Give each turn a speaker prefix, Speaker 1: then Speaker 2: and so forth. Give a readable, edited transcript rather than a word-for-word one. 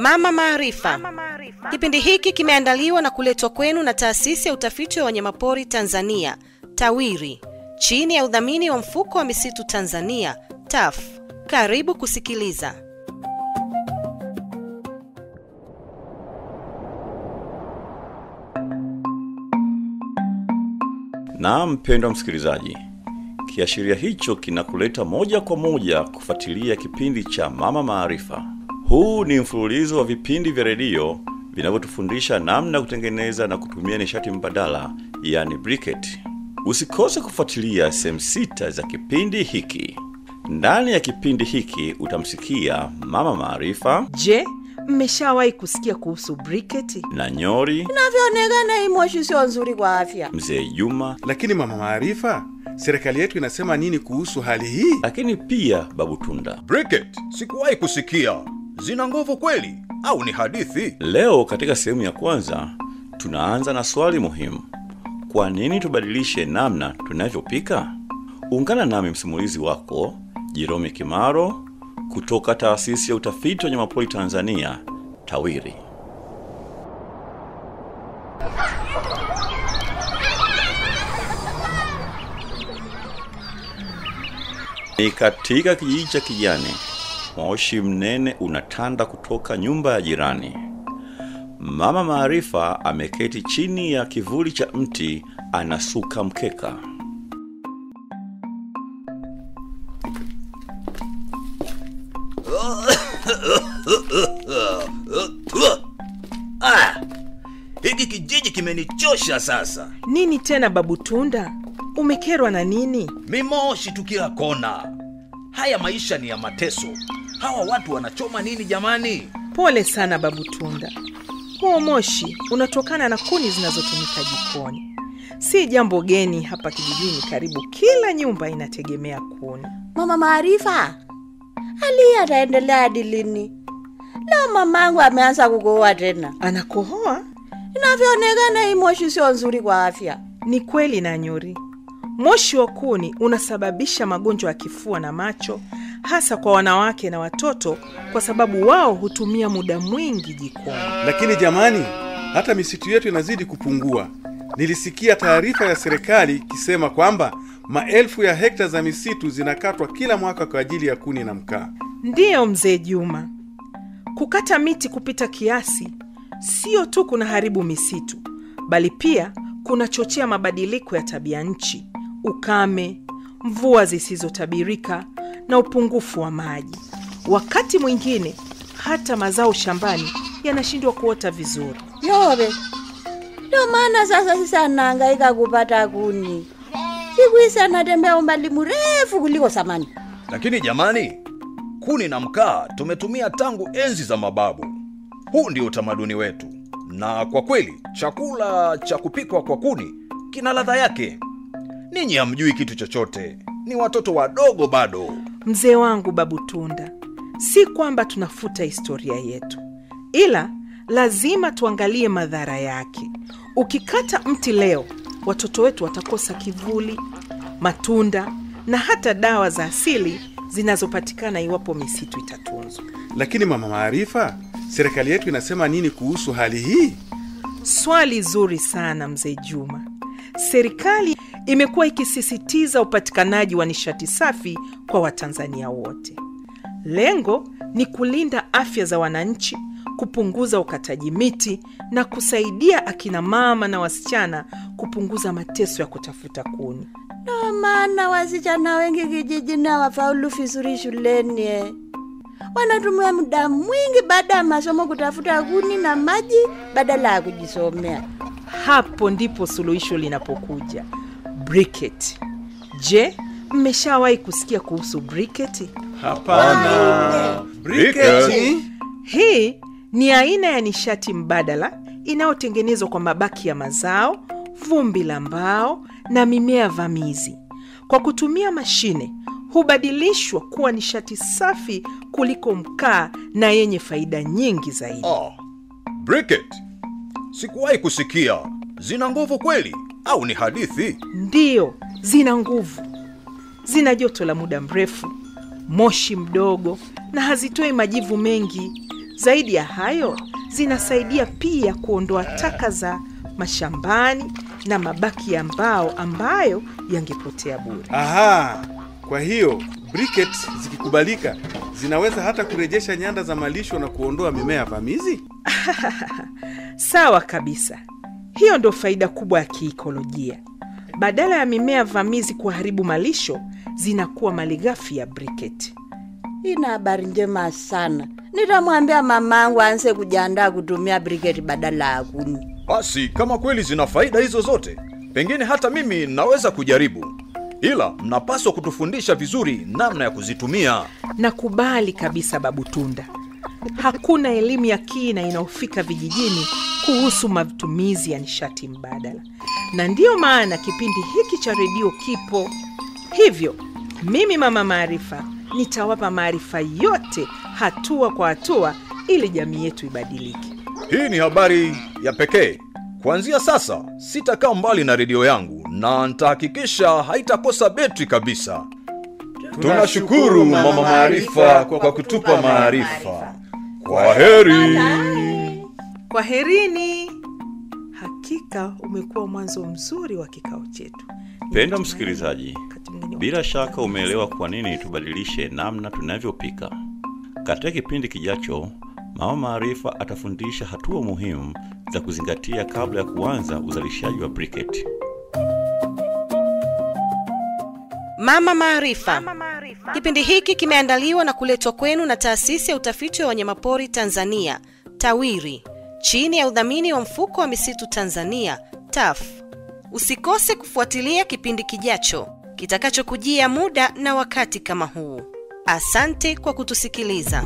Speaker 1: Mama Maarifa. Kipindi hiki kimeandaliwa na kuletwa kwenu na Taasisi ya Utafiti wa Wanyamapori Tanzania, TAWIRI, chini ya udhamini wa Mfuko wa Misitu Tanzania, TAF. Karibu kusikiliza.
Speaker 2: Na mpendwa msikilizaji, kiashiria hicho kinakuleta moja kwa moja kufuatilia kipindi cha Mama Maarifa. Huu ni mfululizo wa vipindi vya redio vinavyotufundisha namna kutengeneza na kutumia nishati mbadala, yani briquette. Usikose kufuatilia sehemu 6 za kipindi hiki. Ndani ya kipindi hiki utamsikia Mama Maarifa.
Speaker 3: Je, mmeshawahi kusikia kuhusu briquette?
Speaker 2: Na Nyori.
Speaker 4: Inavyoonekana hii moshi sio nzuri kwa afya.
Speaker 2: Mzee Juma.
Speaker 5: Lakini Mama Maarifa, serikali yetu inasema nini kuhusu hali hii?
Speaker 2: Lakini pia Babu Tunda.
Speaker 6: Briquette, sikuwahi kusikia. Zina nguvu kweli au ni hadithi?
Speaker 2: Leo katika sehemu ya kwanza tunaanza na swali muhimu. Kwa nini tubadilishe namna tunavyopika? Ungana nami msimulizi wako Jerome Kimaro kutoka Taasisi ya Utafiti wa Wanyamapori Tanzania, TAWIRI. Ni katika kijiji cha Kijani, moshi mnene unatanda kutoka nyumba ya jirani. Mama Maarifa ameketi chini ya kivuli cha mti, anasuka mkeka.
Speaker 6: Hiki kijiji kimenichosha sasa.
Speaker 3: Nini tena Babu Tunda? Umekerwa na nini?
Speaker 6: Mimoshi tu kila kona. Haya maisha ni ya mateso. Hawa watu wanachoma nini jamani?
Speaker 3: Pole sana Babu Tunda. Huo moshi unatokana na kuni zinazotumika jikoni. Si jambo geni hapa kijijini, karibu kila nyumba inategemea kuni.
Speaker 4: Mama Maarifa, hali ataendelea hadi lini? Leo mamangu ameanza kukohoa tena.
Speaker 3: Anakohoa?
Speaker 4: Inavyoonekana hii moshi sio nzuri kwa afya.
Speaker 3: Ni kweli na Nyori. Moshi wa kuni unasababisha magonjwa ya kifua na macho, hasa kwa wanawake na watoto, kwa sababu wao hutumia muda mwingi jikoni.
Speaker 5: Lakini jamani, hata misitu yetu inazidi kupungua. Nilisikia taarifa ya serikali ikisema kwamba maelfu ya hekta za misitu zinakatwa kila mwaka kwa ajili ya kuni na mkaa.
Speaker 3: Ndiyo Mzee Juma. Kukata miti kupita kiasi sio tu kunaharibu misitu, bali pia kunachochea mabadiliko ya tabia nchi, ukame, mvua zisizotabirika na upungufu wa maji. Wakati mwingine hata mazao shambani yanashindwa kuota vizuri.
Speaker 4: Yobe. Ndio maana sasa sisi anahangaika kupata kuni. Siku hizi anatembea umbali mrefu kuliko zamani.
Speaker 6: Lakini jamani, kuni na mkaa tumetumia tangu enzi za mababu. Huu ndio utamaduni wetu. Na kwa kweli, chakula cha kupikwa kwa kuni kina ladha yake. Ninyi hamjui kitu chochote. Ni watoto wadogo bado.
Speaker 3: Mzee wangu Babu Tunda, si kwamba tunafuta historia yetu, ila lazima tuangalie madhara yake. Ukikata mti leo, watoto wetu watakosa kivuli, matunda na hata dawa za asili zinazopatikana iwapo misitu itatunzwa.
Speaker 5: Lakini Mama Maarifa, serikali yetu inasema nini kuhusu hali hii?
Speaker 3: Swali zuri sana Mzee Juma. Serikali imekuwa ikisisitiza upatikanaji wa nishati safi kwa Watanzania wote. Lengo ni kulinda afya za wananchi, kupunguza ukataji miti na kusaidia akina mama na wasichana kupunguza mateso ya kutafuta kuni.
Speaker 4: Ndio maana wasichana wengi kijijini hawafaulu vizuri shuleni. Wanatumia muda mwingi baada ya masomo kutafuta kuni na maji badala ya kujisomea.
Speaker 3: Hapo ndipo suluhisho linapokuja. Briquette. Je, mmeshawahi kusikia kuhusu briquette?
Speaker 5: Hapana. Briquette?
Speaker 3: Hii ni aina ya nishati mbadala inayotengenezwa kwa mabaki ya mazao, vumbi la mbao na mimea vamizi. Kwa kutumia mashine, hubadilishwa kuwa nishati safi kuliko mkaa na yenye faida nyingi zaidi.
Speaker 6: Briquette. Sikuwahi kusikia. Zina nguvu kweli au ni hadithi?
Speaker 3: Ndiyo, zina nguvu. Zina joto la muda mrefu, moshi mdogo na hazitoi majivu mengi. Zaidi ya hayo, zinasaidia pia kuondoa taka za mashambani na mabaki ya mbao ambayo yangepotea bure.
Speaker 5: Aha, kwa hiyo briquettes zikikubalika zinaweza hata kurejesha nyanda za malisho na kuondoa mimea vamizi?
Speaker 3: Sawa kabisa. Hiyo ndio faida kubwa ya kiikolojia. Badala ya mimea vamizi kuharibu malisho, zinakuwa malighafi ya briquette.
Speaker 4: Ina habari njema sana. Nitamwambia mamangu aanze kujiandaa kutumia briquette badala ya kuni.
Speaker 6: Basi kama kweli zina faida hizo zote, pengine hata mimi naweza kujaribu. Ila mnapaswa kutufundisha vizuri namna ya kuzitumia.
Speaker 3: Nakubali kabisa Babu Tunda. Hakuna elimu ya kina inayofika vijijini kuhusu matumizi ya nishati mbadala. Na ndiyo maana kipindi hiki cha redio kipo. Hivyo, mimi Mama Maarifa nitawapa maarifa yote hatua kwa hatua ili jamii yetu ibadilike.
Speaker 6: Hii ni habari ya pekee. Kuanzia sasa sitakaa mbali na redio yangu na nitahakikisha haitakosa betri kabisa. Tunashukuru Mama Maarifa kwa kutupa maarifa. Kwa heri.
Speaker 3: Kwa herini. Hakika umekuwa mwanzo mzuri wa kikao chetu.
Speaker 2: Mpendwa msikilizaji, bila shaka umeelewa kwa nini tubadilishe namna tunavyopika. Katika kipindi kijacho, Mama Maarifa atafundisha hatua muhimu za kuzingatia kabla ya kuanza uzalishaji wa briquette.
Speaker 1: Mama Maarifa. Kipindi hiki kimeandaliwa na kuletwa kwenu na Taasisi ya Utafiti wa Wanyamapori Tanzania, TAWIRI, chini ya udhamini wa Mfuko wa Misitu Tanzania, TAF. Usikose kufuatilia kipindi kijacho kitakachokujia muda na wakati kama huu. Asante kwa kutusikiliza.